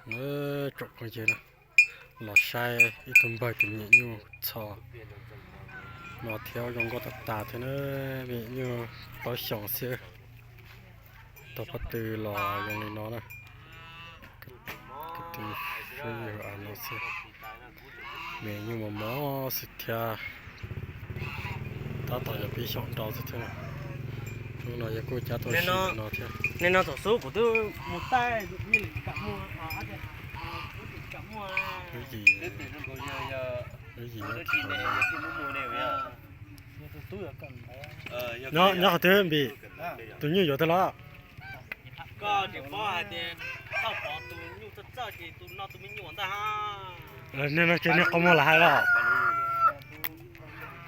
Tsoom phooj ywg na, los saib ib tug npawg tus me nyuam nyuj txhos no thiab, zoo nkauj tas tas thiab na. Me nyuam nyuj plaub xyoos xwb, tau pob tw los zoo li no na. Kwv tij suab yug av no xwb, me nyuam nyuj mos mos xwb thiab. Tab tom yog peb xyoos nrau xwb thiab. Hnub no yog kuj cab tau sim no thiab. Nim no thaum xub kuv twb mus taij, lub yim, lub yim nyob qhov twg Npis? Tus nyuj yuav tag los? Niag no ces niag qhov muag los hais los?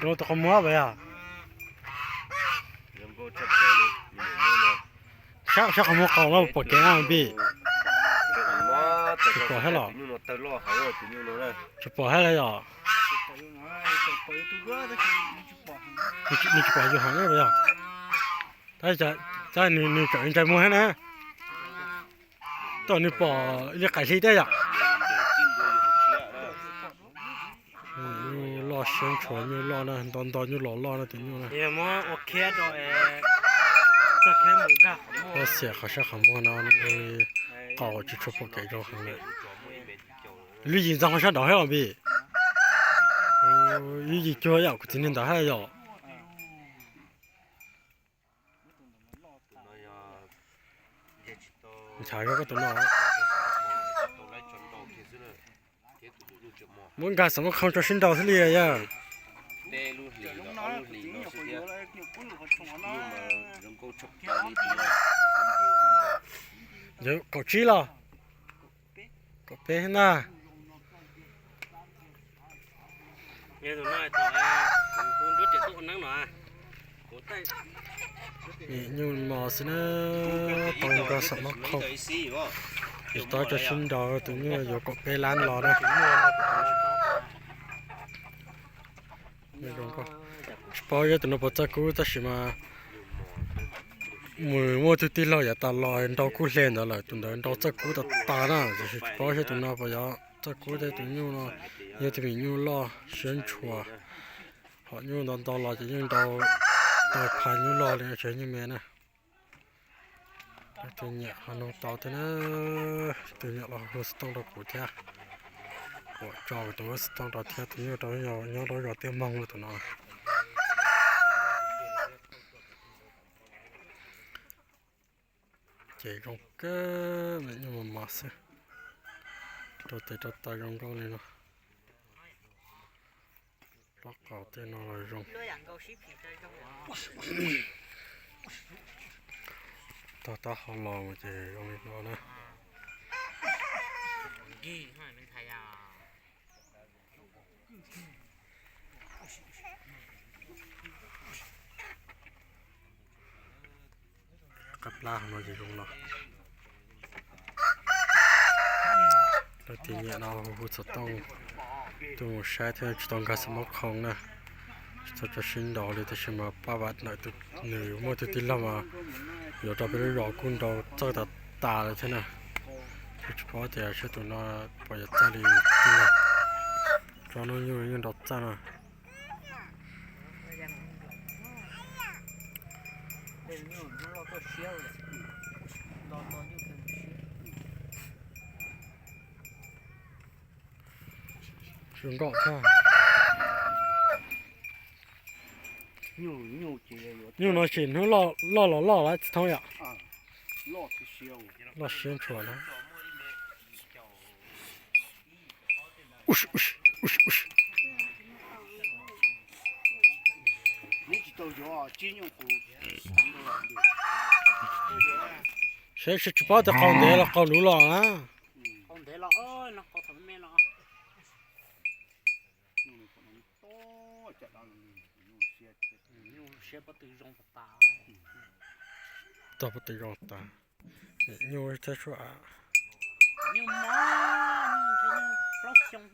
Tus qhov muag pas yog? Saib qhov muag qaum no pom kev na Npis? Tsis pom thiab los? Tsis pom thiab los yog? Nws tsis pom yus heev pas yog? Tab nws tseem ntsia muag thiab na. Tau nws pom li qaim hli thiab yom. Nyuj loj siab ntshua, nyuj loj na, nto nto nyuj los loj na tus nyuj na. Xiam qhov sab qhov muag no, qaum tsis tshua pom kev zoo heev lawm. Lub yim ntxeev qhov sab nraud thiab los Npis? Lub yim cuag yom, kuv txiv niag ntawd thiab yom. Nchav koj tus no. Muab nkag xam mab khoo tso sib nraus thiaj li yog. Yog kaum tsib los? Kaum peb na. Nyuj mos xwb na, tau nkag xam mab khoo. Tsis tau tso sib nraus, tus nyuj yuav kaum peb lab los na. Tsis paub yog tus no puas txawj kub tab sis mas mus muaj tug tij laug yav tas los nrau kub hle ntawd lawm, tus ntawd nrau txawj kub tas tas na, tiam sis tsis paub saib tus no puas yuav txawj kub thiab. Tus nyuj no yog tus me nyuj loj siab ntshua, hom nyuj ntau ntau los ces yeej nrau tau pha nyuj loj li, tsis yog nyuj me na. Tus nyiam ho nug tau thiab na, tus nyiam los hu xov tooj rau kuv thiab. Kuv tso kuv tus xov tooj rau thiab, tus nyuj rau nyob rau zos Tiaj Moog lawm tus no. Ces zoo kawg, me nyuj mos mos xwb, rau tes rau taw zoo nkauj li no. Plaub qaum tej no los zoo. Tog taub hau los mus ces zoo li no na. Qab plab no ces zoo no. Leej twg nyiam no hu xov tooj tuaj mus saib thiab, tsis tau nkag xam mab khoo na. Tsis tau tso sib nraus li tab sis mas pab vam ntawm tus, nws muaj tus tij laug mas yuav rau peb lub zos kuj nrau txawj tas tas lawm thiab na. Tsis paub tias saib tus no puas yuav txawj li tij laug. Tsob hnub nyoog yeej nrau txawj na. Zoo nkauj thiab. Nyuj no ces hnub loj los loj los tsis thoob yom. Loj siab ntshua na. Saib tsis paub tias qaug ntev los qaug luv los na. Tog pob tw zoo tas. Nyuj thiab suab. Plaub xyoo.